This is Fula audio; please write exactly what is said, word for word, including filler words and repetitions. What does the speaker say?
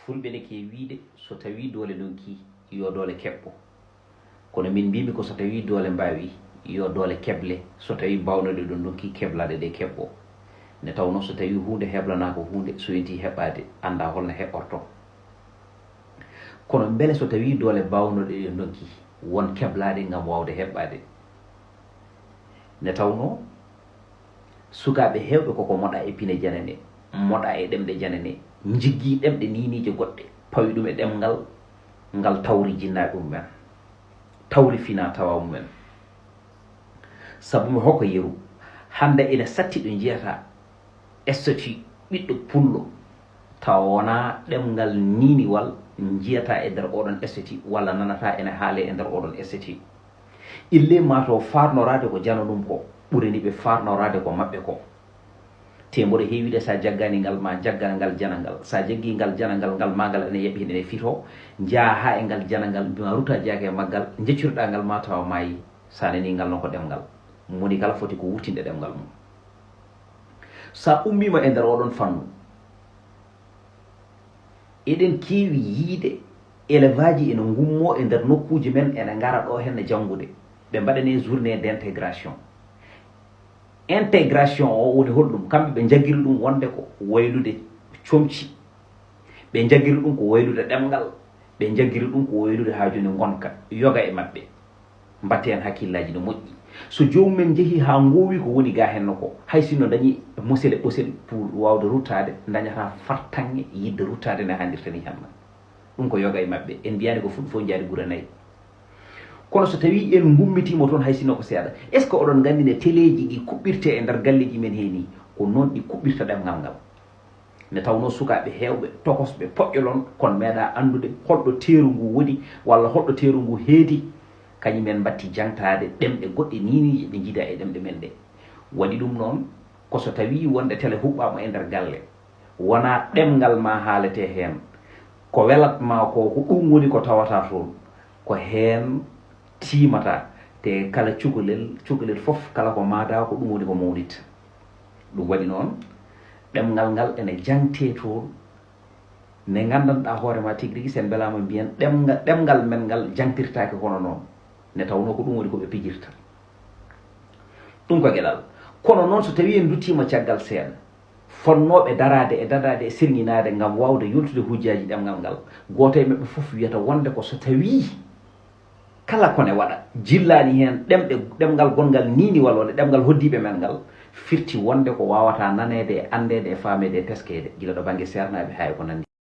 Fulɓe ne keewi wiyde, so tawii doole ndonki, yo doole keɓɓo. Kono min mbiymi ko so tawii doole mbaawi, yo doole keble, so tawii baawnoɗe ɗo ndonki, keblaaɗe ɗe keɓɓo. Nde tawnoo so tawii huunde heblanaa ko huunde, so yontii heɓaade, anndaa hol no heɓortoo. Kono mbele so tawii doole baawnoɗe ɗe ndonki, won keblaaɗe ngam waawde heɓaade? Nde tawnoo sukaaɓe heewɓe koko moɗa e pine janane, moɗa e ɗemɗe janane, njiggii ɗemɗe niiniije goɗɗe, pawi ɗum e ɗemngal ngal, tawri jinnaaɓe mumen, tawri finaa tawaa mumen. Sabu mi hoko yeru, hannde ene satti ɗo njiyata statut ɓiɗɗo pullo, tawa wonaa ɗemngal niiniwal njiyata e nder oɗon statut walla nanata ene haalee e nder oɗon statut. Illee maa to faarnoraade ko jano ɗum ko, ɓurani ɓe faarnoraade ko maɓɓe ko. Te mboɗo heewide, so a jaggaani ngal, ma jaggal ngal janangal. So a jaggii ngal janangal, ngal maa ngal ene yaɓi heen ene fitoo, njaha haa e ngal janangal, mbimaa ruta jaake e maggal, njeccuɗaa ngal ma tawa maayi. So a nanii ngal noon ko ɗemngal. Moni kala foti ko wuttinde ɗemngal mum. So a ummiima e nder oɗon fannu, eɗen keewi yiyde elevaaji ene ngummoo e nder nokkuuji men, ene ngara ɗo heen janngude. Ɓe mbaɗanee journée d'intégration. Intégration o woni holɗum? Kamɓe ɓe njagiri ɗum wonde ko waylude comci. Ɓe njagiri ɗum ko waylude ɗemngal. Ɓe njagiri ɗum ko waylude haa jooni ngonka. Yoga e maɓɓe. Mbatte heen hakkillaaji no moƴƴi. So joomum en njehii haa ngoowi ko woni gaa heen ko, hay sinno dañi mosele ɓosel pour waawde ruttaade, dañataa fartaŋŋe yiɗde ruttaade no haanirta nii hannde. Ɗum ko yoga e maɓɓe. En mbiyaani ko fuɗi fof njaari gura nayi. Kono so tawii en ngummitiima toon hay sinno ko seeɗa, est-ce que oɗon nganndi ne teleeji ɗi kuɓɓirtee e nder galleeji men hee nii, ko noon ɗi kuɓɓirta ɗemngal ngal? Nde tawnoo sukaaɓe heewɓe, tokosɓe, poƴƴolon, kono meeɗaa anndude holɗo teeru ngu woni walla holɗo teeru ngu heedi, kañum en mbatti jaŋtaade ɗemɗe goɗɗe niiniije ɗe njiidaa e ɗemɗe men ɗe. Waɗi ɗum noon, ko so tawii wonde tele huɓɓaama e nder galle, wonaa ɗemngal maa haaletee heen, ko welat maa ko, ko ɗum woni ko tawataa toon, ko heen tiimata. Te kala cukalel, cukalel fof, kala ko maadaa, ko ɗum woni ko mawnit. Ɗum waɗi noon, ɗemngal ngal ene jaŋtee toon, nde nganndanɗaa hoore maa tigi rigi, so en mbelaama mbiyen ɗemnga-, ɗemngal men ngal jaŋtirtaake hono noon, nde tawnoo ko ɗum woni ko ɓe pijirta. Ɗum ko geɗal. Kono noon, so tawii en nduttiima caggal seeɗa, fotnooɓe daraade e dadaade e sirŋinaade ngam waawde yoltude hujjaaji ɗemngal ngal, gooto e maɓɓe fof wiyata wonde ko so tawii kala ko ne waɗa, jillaani heen ɗemɗe, ɗemngal gonngal niiniwal walla ɗemngal hoɗdiiɓe men ngal, firti wonde ko waawataa naneede e anndeede e faameede e teskeede, gila ɗo bannge seernaaɓe haa e ko nanndi.